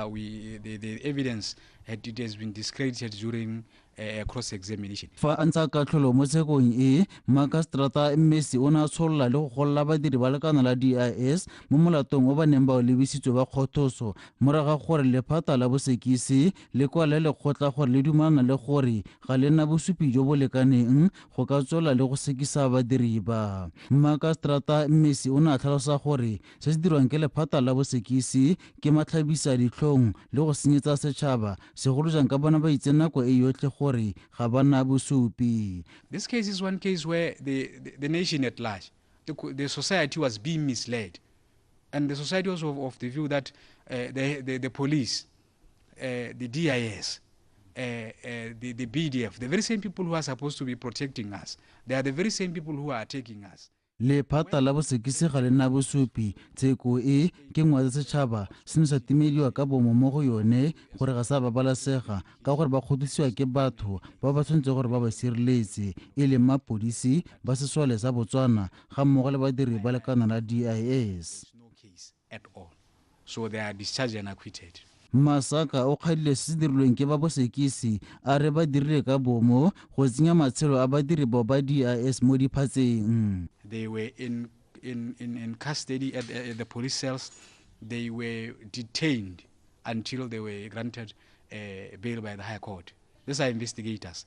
The evidence it has been discredited during cross examination. Fa a ntsha katlholo mo tshekong e, Makaseterata Mmesi o ne a tsholola le go golola badiri ba lekana la DIS mo molatong o ba neng ba o lebisitswe ba kgothoso morago ga gore lephata la bosekisi le kwale lekgotla gore le dumalana le gore ga le na bosupi jo bo lekaneng go ka tswela le go sekisa badiri ba. Makaseterata Mmesi o ne a tlhalosa gore se se dirwang ke lephata la bosekisi ke matlhabisa ditlhong le go senyetsa setšhaba, segolo jang ka bona ba itse nako e yotlhe gore ga ba na bosupi. This case is one case where the nation at large, the society was being misled. And the society was of the view that the police, the DIS, the BDF, the very same people who are supposed to be protecting us, they are the very same people who are attacking us. Lephata la bosekisi ga le na bosupi. Tsheko e ke nngwe ya setšhaba se ne sa timediwa ka bomo mo go yone gore ga sa babalesega ka gore ba kgothosiwa ke batho ba ba tshwanetse gore ba ba sireletse, e leng mapodisi ba sesole sa Botswana ga mmogo le badiri ba lekana la DIS. No case at all. So they are discharged and acquitted. Masaka o kgadile se se dirilweng ke ba bosekisi, a re ba dirile ka bomo go tsenya matshelo a badiri bao ba DIS mo diphatseng. They were in custody at the police cells. They were detained until they were granted bail by the High Court. These are investigators.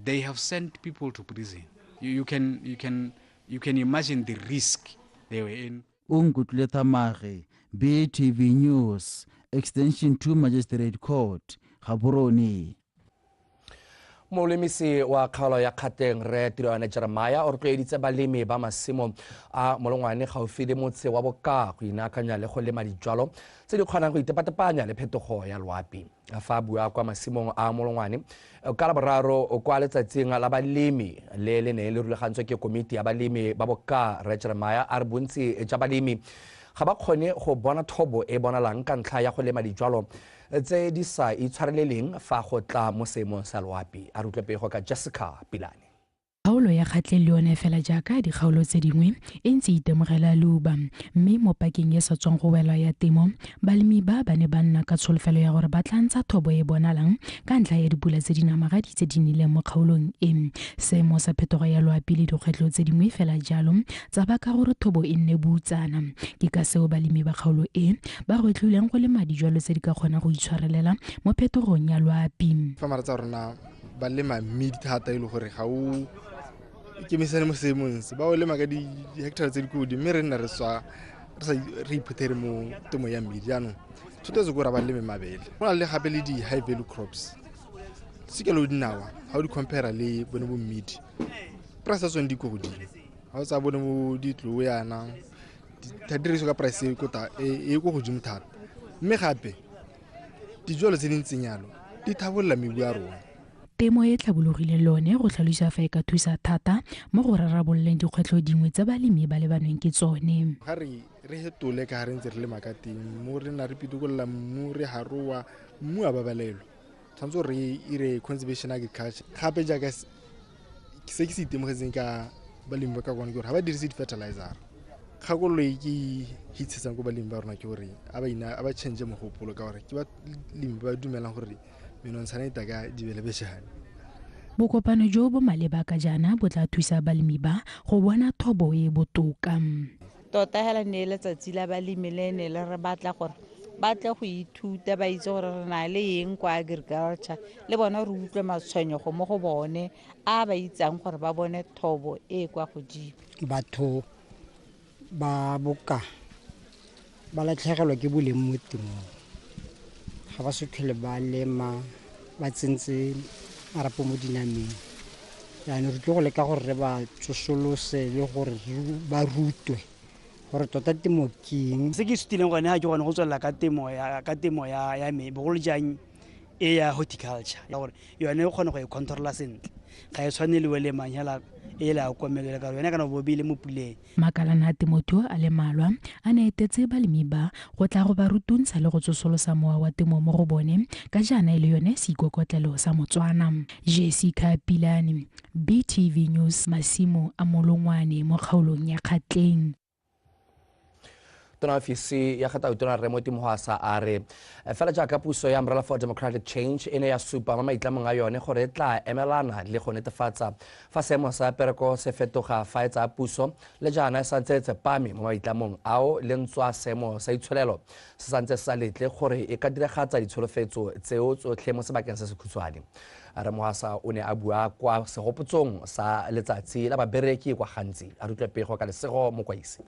They have sent people to prison. You can imagine the risk they were in. Onkutlwile Thamage, BTV News, Extension 2 Magistrate Court, Gaborone. Molemisi wa kgaolo ya Kgatleng re Tirwane Jeremiah o rotloeditse balemi ba masimo a Molongwane gaufi le motse wa Bokaa go inaakanya le go lema dijwalo tse di kgonang go itepatepanya le phetogo ya loapi. Fa a bua kwa masimong a Molongwane ka Laboraro kwa letsatsing la balemi le le neng le rulagantswe ke komiti ya balemi ba Bokaa, Rre Jeremiah a re bontsi jwa balemi ga ba kgone go bona thobo e bonalang ka ntlha ya go lema dijwalo tse di sa itshwareleleng fa go tla mo seemong sa loapi. A re utlwe pego ka Jessica Pilane. Kgaolo ya Kgatleng le yone fela jaaka dikgaolo tse dingwe e ntse e itemogela leuba, mme mo pakeng e sa tswang go welwa ya temo, balemi ba ba ne ba nna ka tsholofelo ya gore ba tla ntsha thobo e bonalang ka ntlha ya dipula tse di namagadi tse di nnileng mo kgaolong e. Seemo sa phetogo ya loapi le dikgwetlho tse dingwe fela jalo tsa baka gore thobo e nne boutsana. Ke ka seo balemi ba kgaolo e ba gwetlhilweng go lema dijwalo tse di ka kgonang go itshwarelela mo phetogong ya loapi. Fa mara tsa rona ba lema mmidi thata e le gore ga o ikemisane mo seemong se, ba o lema ka di-hectare tse di ko godimo, mme re nna re tswa re sa re iphuthele mo temo ya mmidi. Jaanong thuto tse ko ra ba leme mabele, go na le gape le di-high value crops sekelo dinawa, ga o di compare le bone bo mmidi, price tsa tsone di ko godimo. Ga o tsaya bone bo ditlou yana, di dirisiwa ka price e ko godimo thata, mme gape dijalo tse di ntseng yalo di thabolola mebu ya rona. Temo e tlhabologileng le yone go tlhalosa fa e ka thusa thata mo go rarabololeng dikgwetlho dingwe tse balemi ba lebanweng ke tsone. Ga re hetole ka ga re ntse re lema ka teng, mo re na re pitokolola mmu, re haroa mmu a babalelwa, tshwanetse gore re ire conservation agriculture. Gape jaaka se ke se itemogetseng ka balemi ba ka kwana ke gore ga ba dirise di-fertilizer. Kgakololo e ke hitshetsang ko balemi ba rona ke gore a ba change mogopolo, ka gore ke balemi ba dumelang gore menontshana e taka dibelebejane. Bokopano jo bo maleba ka jaana bo tla thusa balemi ba go bona thobo e botoka. Tota hela ne letsatsi la balemi le ne le re batla gore ba tle go ithuta, ba itse gore re na le eng kwa agriculture, le bona re utlwe matshwenyego mo go bone a ba itsang gore ba bone thobo e kwa godimo. Batho ba Bokaa ba latlhegelwa ke boleng mo temong, ga ba se tlhole ba lema ba tsentse marapo mo dinameng. Jaanong re tlo go leka gore re ba tsosolose le gore ba rutwe gore tota temo ke eng. Se ke ithutile gone ga ke gone go tswelela ka temo ya me, bogolo jang e ya horticulture, ya gore yone e kgone go e controla sentle, ga e tshwane le o lemang hela e le ya komelelo, ka gore yone kana bo beile mo puleng. Makalana a temothuo a le mmalwa a ne etetse balemi ba go tla go ba rutuntsha le go tsosolosa mowa wa temo mo go bone, ka jaana e le yone seikokotlelo sa Motswana. Jessica Pilane, BTV News, masimo a Molongwane mo kgaolong ya Kgatleng. Tona ofisi ya ga Tautona Rre Moti Mohwasa a re fela jaaka puso ya Umbrella for Democratic Change e ne ya supa mo maitlamong a yone gore e tla emelana le go netefatsa fa seemo sa pereko se fetoga fa e tsaya puso, le jaana e santse e tsepame mo maitlamong ao le ntswa seemo sa itsholelo se santse se sa letle gore e ka diragatsa ditsholofetso tseo tsotlhe mo sebakeng se sekhutshwane. Rre Mohwasa o ne a bua kwa segopotsong sa letsatsi la babereki kwa Gantsi. A re utlwe pego ka Lesego Mokwaisi.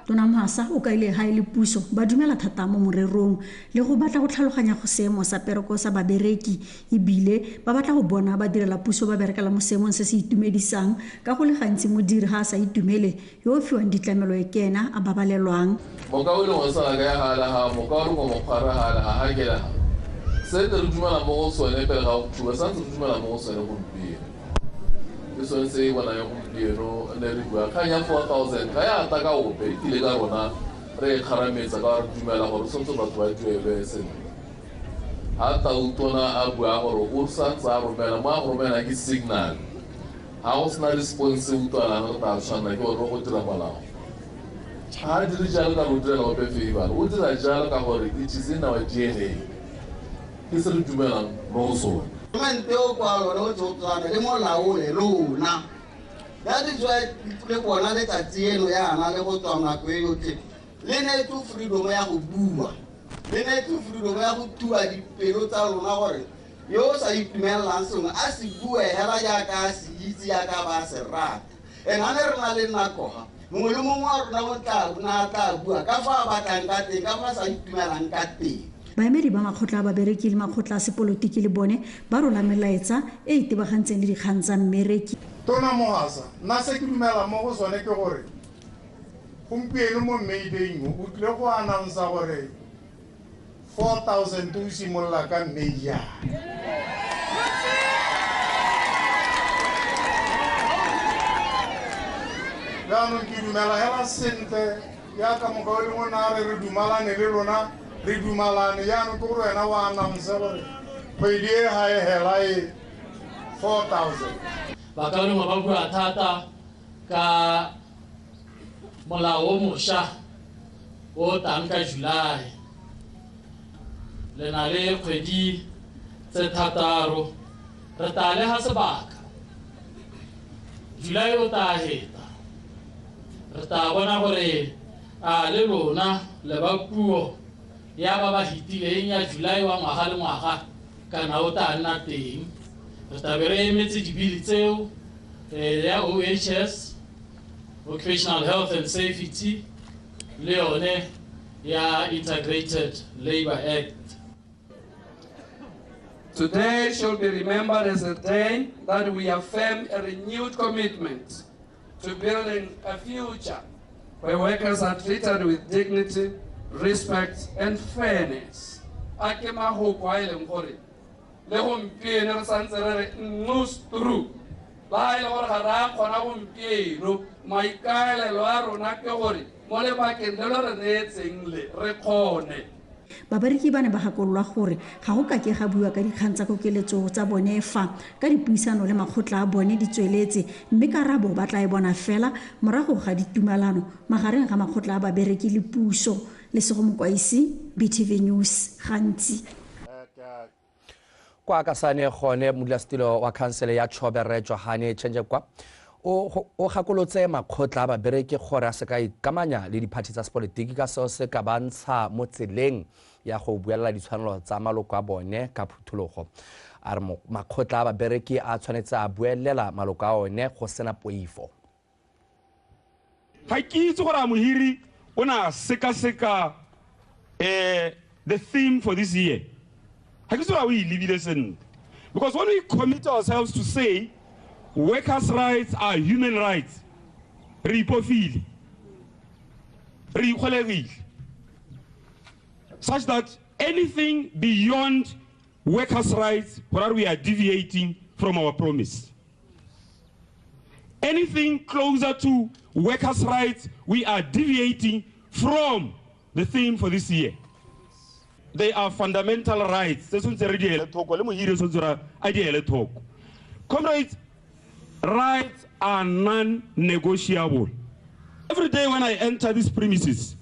Tona Mohwasa o kaile ga e le puso ba dumela thata mo morerong le go batla go tlhaloganya go seemo sa pereko sa babereki, ebile ba batla go bona ba direla puso ba berekela mo seemong se se itumedisang, ka go le gantsi modiri ga a sa itumele yo o fiwang ditlamelo e ke ena a babalelwang. Se re dumela mo go sone pele ga go thuba, santse re dumela mo go sone gompieno. Ke sone se e bonang gompieno ne re bua kgang ya 4000 ga ya ata ka ope, e tlile ka rona re e kgarametsa ka gore dumela gore tshwanetse batho ba duelwe sentle. Ga Tautona a bua gore o santse a romela, mo a go romela ke signal. Ga go sena response e utlwalang re tla tshwanela ke gore re go dira molao. Ga a dire jalo ka go direla ope favor, o dira jalo ka gore it is in our DNA. Ke se re dumelang mo go sone. Government o kwa lona o tshwana le molao le lona. That is why le bona letsatsi eno yana le go tswa nako e yotlhe. Le neetswe freedom ya go bua. Le neetswe freedom ya go thua dipelo tsa lona gore yo o sa itumellang sengwe a se bue hela jaaka a se itse jaaka ba se rata. And ha ne re na le nako ga mongwe le mongwe wa rona o tla bua ka fa a batlang ka teng, ka fa a sa itumelang ka teng. Baemedi ba makgotla a babereki le makgotla a sepolotiki le bone ba rola melaetsa e e itebagantseng le dikgang tsa mmereki. Tona Mohwasa, nna se ke dumela mo go sone ke gore gompieno mo May Day o tlile go announce-a gore 4000 o simolola ka May ya. Jaanong ke dumela hela sentle jaaka mokaulengwe o ne a re re dumalane le lona, re dumalane. Jaanong ke gore wena o announce gore kgwedi e ga e hela e 4000. Bakaulengwe ba bua thata ka molao o mošwa o tang ka July. Le na le kgwedi tse 6, re tla lega sebaka. July o tla heta, re tla bona gore a le lona le ba puo ya ba ba hitileng ya July wa ngwaga le ngwaga kana o tla nna teng. Re tla be re emetse dibili tseo ya OHS, Occupational Health and Safety, le yone ya Integrated Labour Act. Today shall be remembered as a day that we affirm a renewed commitment to building a future where workers are treated with dignity, respect and fairness. A ke mahoko a e leng gore le gompieno re santse re re nnos through, ba e le gore ga re a kgona gompieno, maikaelelo a rona ke gore mo lebakeng le lo re neetseng le re kgone. Babereki ba ne ba gakololwa gore ga go kake ga bua ka dikgang tsa kokeletso tsa bone fa ka dipuisano le makgotla a bone di tsweletse, mme karabo ba tla e bona fela morago ga ditumalano magareng ga makgotla a babereki le puso. Lesego Mokwaisi, BTV News, Gantsi. Kwa Kasane gone modulasetilo wa khansele ya Chobe Rre Johane Chenjekwa o gakolotse makgotla a babereki gore a se ka ikamanya le diphathi tsa sepolotiki ka seo se ka ba ntsha mo tseleng ya go buelela ditshwanelo tsa maloko a bone ka phuthologo. A re makgotla a babereki a tshwanetse a buelela maloko a one go sena poifo. Ga ke itse gore a mohiri o ne a sekaseka the theme for this year. Ga ke itse gore a o e lebile sentle. Because when we commit ourselves to say workers' rights are human rights, re ipofile, re ikgolegile, such that anything beyond workers' rights, where we are deviating from our promise. Anything closer to workers' rights, we are deviating from the theme for this year. They are fundamental rights. Tse tshwanetse re di ele thoko le mohiri o tshwanetse a di ele thoko. Comrades, rights are non-negotiable. Every day when I enter these premises,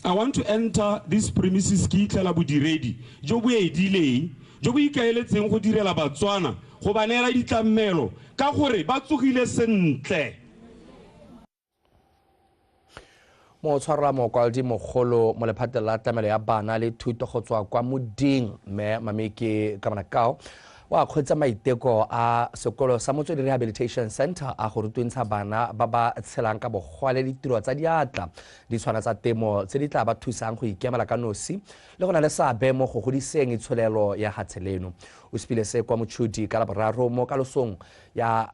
I want to enter these premises ke itlhela bodiredi jo bo edileng, jo bo ikaeletseng go direla Batswana, go ba neela ditlamelo ka gore ba tsogile sentle. Motshwarwa mokwaledi mogolo mo lephateng la tlamelo ya bana le thuto go tswa kwa moding mme Mameke Kamanakao wa kgweetsa maiteko a sekolo sa Motswedi Rehabilitation Center a go rutuntsha bana ba ba tshelang ka bogole ditiro tsa diatla di tshwana tsa temo tse di tla ba thusang go ikemela ka nosi le go na le seabe mo go godiseng itsholelo ya hatshe leno. O supile se kwa Mochudi ka Laboraro mo kalosong ya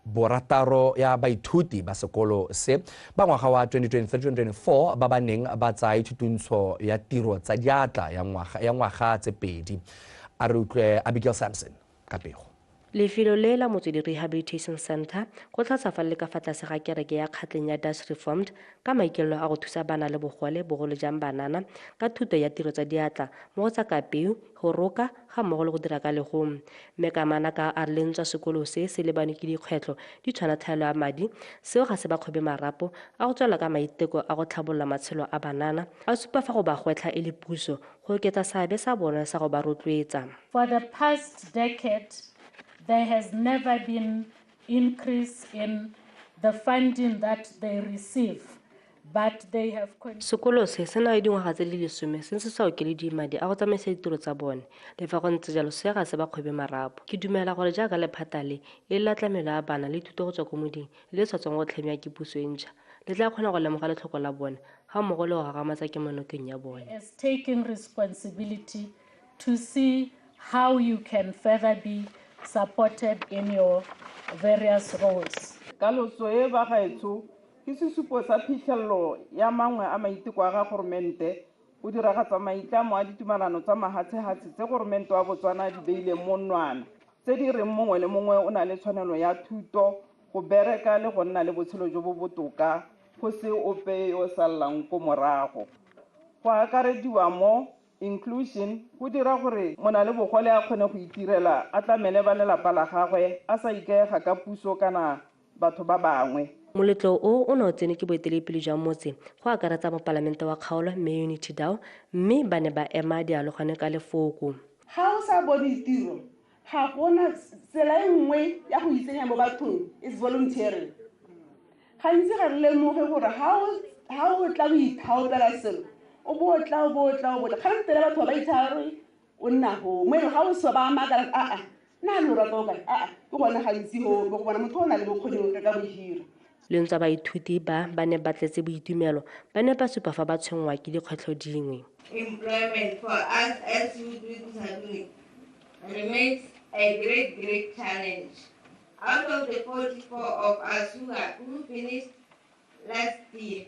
borataro ya baithuti ba sekolo se ba ngwaga wa 2023-2024 ba ba neng ba tsaya thutuntsho ya tiro tsa diatla ya ngwaga tse pedi. A re utlwe Abigail Sampson ka pego. Lefelo le la Motswedi Rehabilitation Center go tla fa le ka fa tlase ga kereke ya Kgatleng ya Dutch Reformed ka maikaelelo a go thusa bana le bogole bogolo jang banana ka thuto ya tiro tsa diatla mo go tsa kapeo, go roka ga mmogo le go dira ka legong. Mme Kamanaka a re le ntswa sekolo se se lebane ke dikgwetlho di tshwana tlhaelo ya madi, seo ga se ba kgobe marapo a go tswela ka maiteko a go tlhabolola matshelo a banana, a supa fa go ba gwetlha e le puso go oketsa seabe sa bona sa go ba rotloetsa. For the past decade, there has never been increase in the funding that they receive, but they have. Sekolo se se na le dingwaga tse di 10 se ntse sa okelediwe madi a go tsamaisa ditiro tsa bone. Le fa go ntse jalo se ga se ba kgwebe marapo. Ke dumela gore jaaka lephata le e le la tlamelo ya bana le thuto go tswa ko moding le le sa tswang go tlhamiwa ke puso e ntšha, le tla kgona go lemoga letlhoko la bone ga mmogo le go gagamatsa kemonokeng ya bone. As taking responsibility to see how you can further be supported in your various roles. Kaloso e ba gaetsho ke sesupo sa phitlhelelo ya mangwe a maiteko a ga goromente go diragatsa maitlamo a ditumalano tsa mahatshehatshe tse goromente wa Botswana di beileng mo nwana, tse di reng mongwe le mongwe o na le tshwanelo ya thuto, go bereka le go nna le botshelo jo bo botoka, go se ope yo o sallang ko morago. Go akarediwa mo inclusion go dira gore mona le bogole a kgone go itirela, a tlamele ba lelapa la gagwe a sa ikaega ka puso kana batho ba bangwe. Moletlo o o ne o tsene ke boeteledipele jwa motse go akaretsa mopalamente wa kgaolo mme Unity Dow, mme ba ne ba ema dialogane ka lefoko. Ga o sa bone tiro, ga gona tsela e nngwe ya go itsenya mo bathong, is volunteering. Gantsi ga re lemoge gore ga o tla o ithaopela selo, o bo tla o bo tla o bo tla gantsi le batho ba itshare o nna ho mo ga o so ba makala a a nna lo rata o kae a a ke gone gantsi ho go bona motho o na le bokgoni o ka bohira. Le ntse baithuti ba ba ne ba tletse boitumelo ba ne ba supa fa ba tshwenngwa ke dikgwetlho dingwe. Employment for us as youth with disability remains a great, great challenge. Out of the 44 of us who finished last year,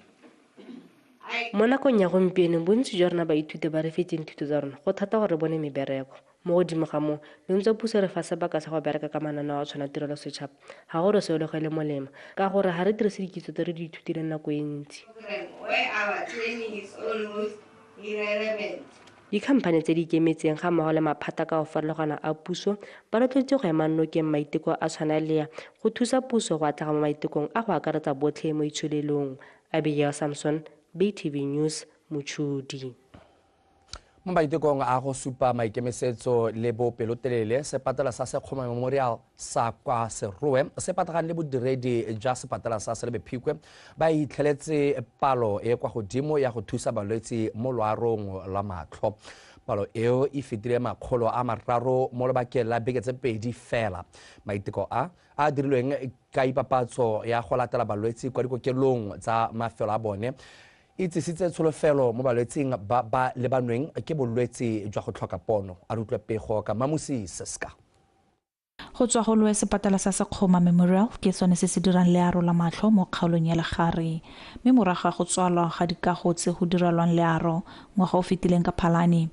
mo nakong ya gompieno bontsi jwa rona baithuti ba re fetseng thuto tsa rona go thata gore re bone mebereko. Mo godimo ga moo le ntse puso re fa sebaka sa go bereka ka mananeo a tshwana tirelo setšhaba ga gore se le molemo ka gore ga re dirise dikitso tse re di ithutileng nako e ntsi. Dikhamphane tse di ikemetseng ga mmogo le maphata ka go farologana a puso ba rotloeditse go ema nokeng maiteko a tshwana le ya go thusa puso go atlega mo maitekong a go akaretsa botlhe mo itsholelong. Abigail Samson, BTV News, Mochudi. Mo maitekong a go supa maikemisetso le bopelotelele, sepatela sa Sekgoma Memorial sa kwa Serowe se patagane le bodiredi jwa sepatela sa Selebi Phikwe ba itlheletse palo e kwa godimo ya go thusa balwetse mo loarong la matlho. Palo eo e fetile 300 mo lobakeng la beke tse 2 fela. Maiteko a a dirilweng ka ipapatso ya go latela balwetse kwa dikokelong tsa mafelo a bone e tsisitse tsholofelo mo balwetseng ba ba lebanweng ke bolwetse jwa go tlhoka pono. A re utlwe pego ka Mamusi Seska. Go tswa go loe sepatela sa Sekgoma Memorial ke sone se se dirang learo la matlho mo kgaolong ya Legare, mme morago ga go tswalwa ga dikago tse go direlwang learo ngwaga o fetileng ka Phalane,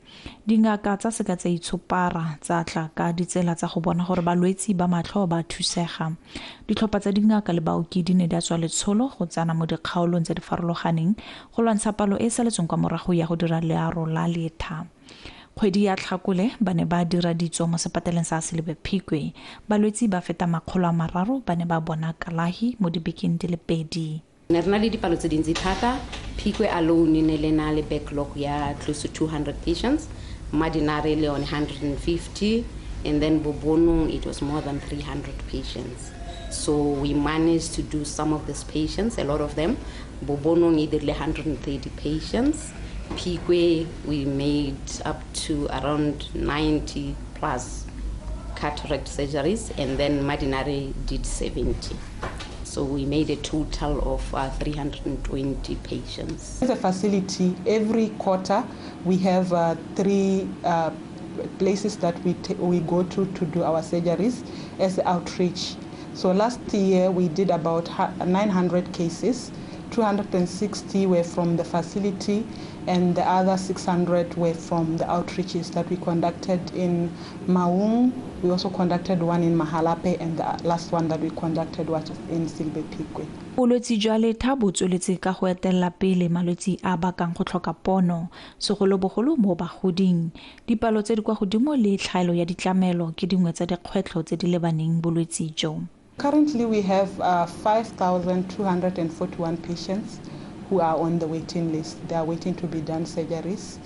dingaka tsa seka tsa itshopara tsa tla ka ditsela tsa go bona gore balwetsi ba matlho ba thusega. Ditlhopha tsa dingaka le baoki di ne di a tswa letsholo go tsena mo dikgaolong tse di farologaneng go lwantsha palo e e saletsweng kwa morago ya go dira learo la letha. Kgwedi ya Tlhakole ba ne ba dira ditso mo sepateleng sa Selebi Phikwe. Balwetsi ba feta 300 ba ne ba bona kalahi mo dibekeng di le 2. Ne re na le dipalo tse dintsi thata. Phikwe alone ne le na le backlog ya close to 200 patients, Mmadinare le yone 150, and then Bobonong it was more than 300 patients. So we managed to do some of these patients, a lot of them. Bobonong e dirile 130 patients. Phikwe we made up to around 90 plus cataract surgeries, and then Mmadinare did 70. So we made a total of 320 patients. As a facility, every quarter we have 3 places that we go to do our surgeries as outreach. So last year we did about 900 cases. 260 were from the facility, and the other 600 were from the outreaches that we conducted in Maung. We also conducted one in Mahalape, and the last one that we conducted was in Selebi Phikwe. Bolwetse jwa letha bo tsweletse ka go etelela pele malwetse a bakang go tlhoka pono, segolobogolo mo bagoding. Dipalo tse di kwa godimo le tlhaelo ya ditlamelo ke dingwe tsa dikgwetlho tse di lebaneng bolwetse jo. Currently, we have 5,241 patients who are on the waiting list. They are waiting to be done surgeries.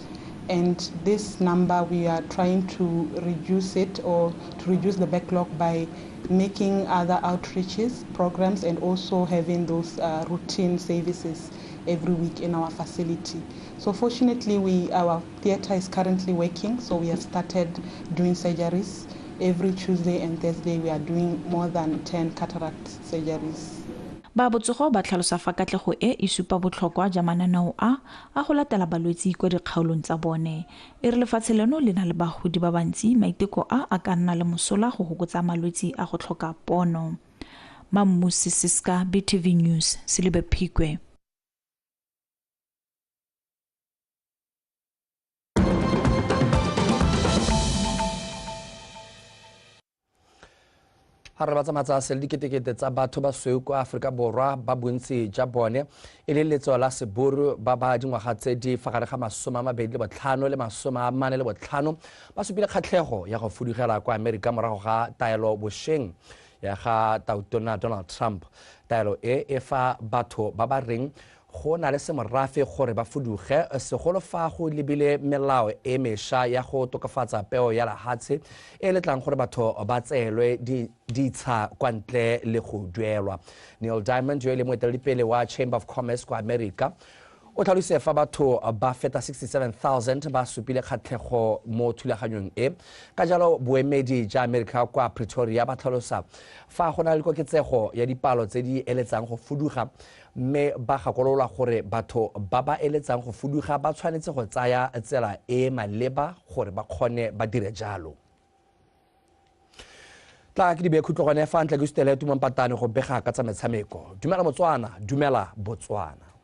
And this number, we are trying to reduce it, or to reduce the backlog by making other outreaches programs and also having those routine services every week in our facility. So fortunately, our theater is currently working, so we have started doing surgeries. Every Tuesday and Thursday, we are doing more than 10 cataract surgeries. Ba botsogo ba tlhalosa fa katlego e e supa botlhokwa ja mananeo a go latela balwetsi kwa dikgaolong tsa bone. E re lefatshe leno le na le bagodi ba bantsi, maiteko a ka nna le mosola go fokotsa malwetsi a go tlhoka pono. Mammusi Siska, BTV News, Selebi Phikwe. Ga re ba tsamatsa se le diketekete tsa batho ba sweu kwa Aforika Borwa ba bontsi ja bone e le letso la Seburu ba ba dingwaga tse di fa gare ga 25 le 45 ba supile kgatlhego ya go fudugela kwa Amerika morago ga taelo bošeng ya ga Tautona Donald Trump. Taelo e e fa batho ba ba reng go na le semorafe gore ba fuduge, segolo fa go lebile melao e mešwa ya go tokafatsa peo ya lehatshe e letlang gore batho ba tseelwe ditsha kwa ntle le go duelwa. Neil Diamond yo e leng moeteledipele wa Chamber of Commerce kwa America o tlhalositse fa batho ba feta 67,000 ba supile kgatlhego mo thulaganyong e. Ka jalo boemedi ja America kwa Pretoria ba tlhalosa fa go na le koketsego ya dipalo tse di eletsang go fuduga, mme ba gakolola gore batho ba ba eletsang go fuduga ba tshwanetse go tsaya tsela e maleba gore ba kgone ba dire jalo. Tla ke di bekhutlo gone fa ntle ke sutele Tumang Patane go bega ka tsa metshameko. Dumela Motswana, dumela Botswana.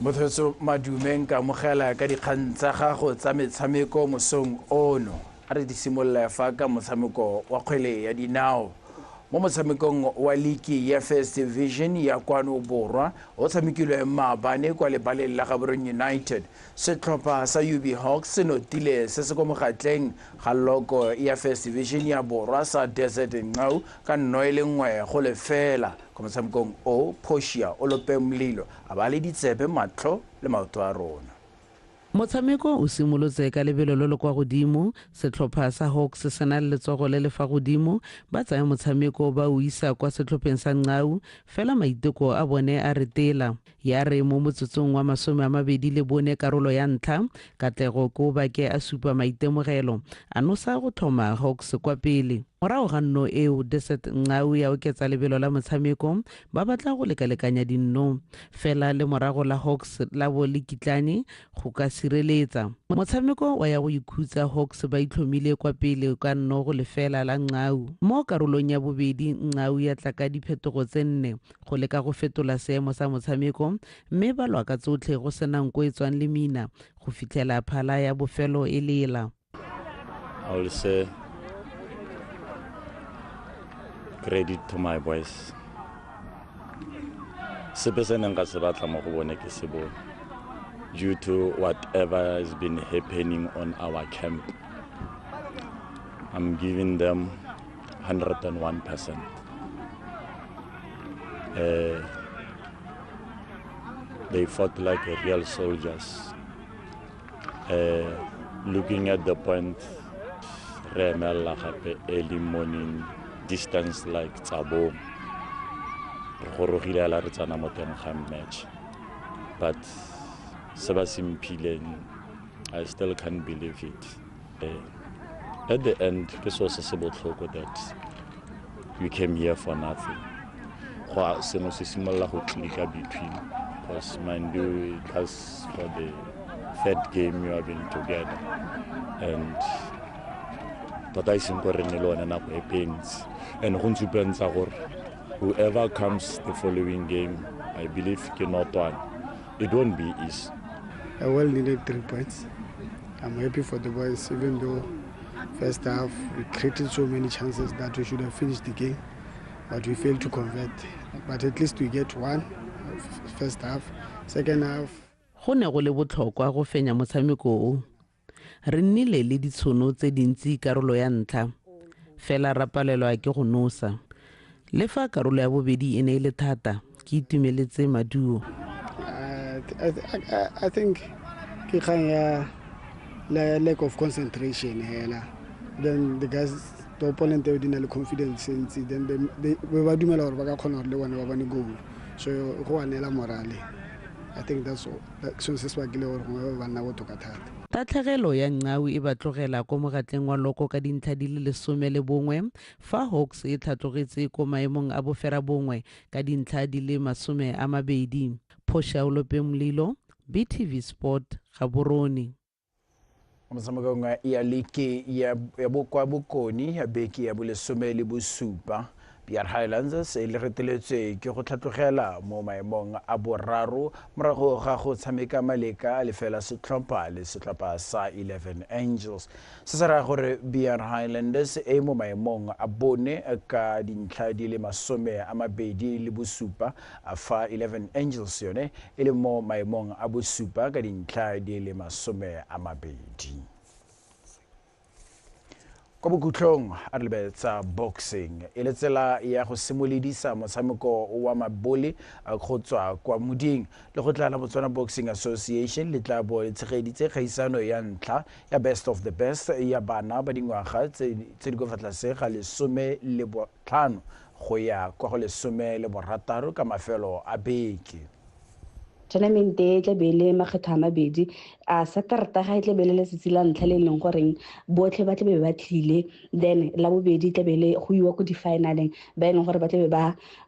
Motho Madumeng ka amogela ka dikgang tsa gago tsa metshameko mosong ono. A re di simolola fa ka motshameko wa kgwele ya dinao. Mo motshamekong wa liki ya First Division ya kwano Borwa o tshamekilwe maabane kwa lebaleng la Gaborone United. Setlhopha sa UB Hawks se notile se se ko mogatleng ga loko ya First Division ya Borwa sa Desert Ncau ka 1-0. Kwa motshamekong o, Portia o lope molelo a ba le ditsebe matlho le maoto a rona. Motshameko o simolotse ka lebelo lo lo kwa godimo, setlhopha sa Hawks se na le letsogo le le fa godimo, ba tsaya motshameko ba o isa kwa setlhopheng sa Ncau, fela maiteko a bone a retela. Ya re mo motsotsong wa 24 karolo ya ntlha, Katlego Kobake a supa maitemogelo, a nosa go tlhoma Hawks kwa pele. Morago ga nno eo, Desert Ncau ya oketsa lebelo la motshameko, ba batla go lekalekanya dinno. Fela le morago la Hawks la bo le kitlane go ka se sireletsa. Motshameko wa ya go ikhutsa Hawks ba itlhomile kwa pele ka 0-0 la Nqau. Mo karolong ya bobedi Nqau ya tla ka diphetogo tse 4 go leka go fetola seemo sa motshameko mme ba lwa ka tsotlhe go sena nko e tswang lemina go fitlhela phala ya bofelo e lela. I will say credit to my boys. Sepe se neng ka se batla mo go bone ke se bone. Due to whatever has been happening on our camp, I'm giving them 101%. They fought like real soldiers. Looking at the point, re emella gape early morning, distance like Tsabong. Re gorogile la re tsana mo teng ga match. But se ba se mphileng, I still can't believe it. At the end, ke seo se se botlhoko that we came here for nothing. Go sengwe se simolola go click-a between, because mind you, it was for the third game you have been together, and tota e seng ko re nne le one nako e pentsi, and go ntshupentsa gore whoever comes the following game, I believe ke not one, it won't be easy. A well needed 3 points. I'm happy for the boys, even though first half we created so many chances that we should have finished the game, but we failed to convert. But at least we get one first half. Second half, Go ne go le botlhokwa go fenya motshameko o. Re nnile le ditshono tse dintsi karolo ya ntlha, fela ra palelwa ke go nosa. Le fa karolo ya bobedi e ne e le thata, ke itumeletse maduo. I think ke kgang ya lack of concentration hela. Then the guys, the opponent they didn't have confidence ntsi, then they ba dumela gore ba ka kgona gore le bone ba bone goal. So go a neela morale. I think that's all. Seo se se bakile gore gongwe ba nna botoka thata. Tatlhegelo ya Nqau e ba tlogela ko mogatleng wa loko ka dintlha di le 11, fa Hawks e tlhatlogetse ko maemong a 9 ka dintlha di le 20. Phosha Olope Mlilo, BTV Sport, Gaborone. Motshamekong ya leke ya bokwa bokone ya beke ya bo 17, BR Highlanders e le reteletswe ke go tlhatlogela mo maemong a boraro morago ga go tshameka maleka lefela setlhopha le setlhopha sa 11 Angels. Se se raya gore BR Highlanders e mo maemong a bone ka dintlha di le 27, fa 11 Angels yone e le mo maemong a bosupa ka dintlha di le 20. Kwa bokhutlong a re lebetsa boxing e le tsela ya go simolodisa motshameko wa mabole go tswa kwa moding. Lekgotla la Botswana Boxing Association le tla bo le tshegeditse kgaisano ya ntlha ya Best of the Best ya bana ba dingwaga tse di kwa fa tlase ga 15 go ya kwa go 16 ka mafelo a beke. Tournament e tla be le makgetho a mabedi, a Saterdag ga e tla be le letsatsi la ntlha le leng goreng botlhe ba tla be ba tlile, then la bobedi tla be le go iwa ko di-finaleng ba e leng gore ba tla be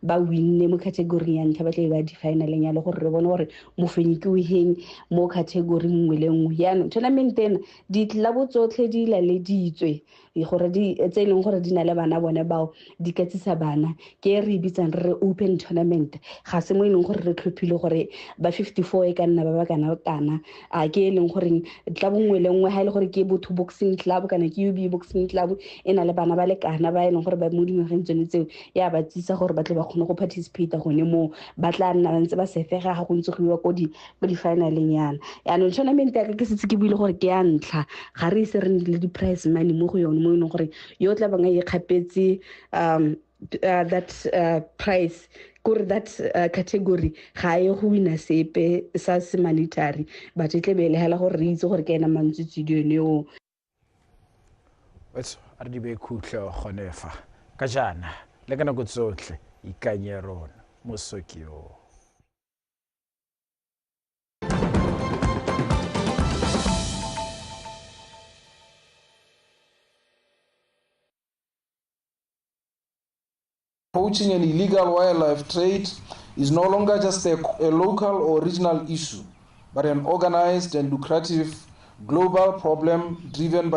ba winne mo category ya ntlha, ba tla be ba di-finaleng ya le gore re bone gore mofenyi ke o heng mo category nngwe le nngwe. Yaanong tournament ena ditlelabo tsotlhe di laleditswe gore di tse e leng gore di na le bana bone bao di ka tsisa bana, ke e re e bitsang re open tournament. Ga se mo e leng gore re tlhophile gore ba 54 e ka nna ba ba kana kana, a ke e leng gore club nngwe le nngwe ha e le gore ke Botho Boxing Club kana ke UB Boxing Club e na le bana ba le kana ba e leng gore ba mo dingwageng tsone tseo, ya ba tsisa gore ba tle ba kgone go participate gone moo, ba tla nna ba ntse ba sefega ga go ntse go iwa ko di-finaleng yana. Yaanong tournament ya ka ke setse ke buile gore ke ya ntlha, ga re ise re nne le di-prize money mo go yone, mo e leng gore yo tla bang a ikgapetse that price kore that category ga e go wina sepe sa se monetary, but e tle be le hela gore re itse gore ke ena mantswitswidi yone eo. Wetso a re di be khutlo gone fa ka jaana le ka nako tsotlhe ikanye rona mosokio. Poaching and illegal wildlife trade is no longer just a local or regional issue, but an organized and lucrative global problem driven by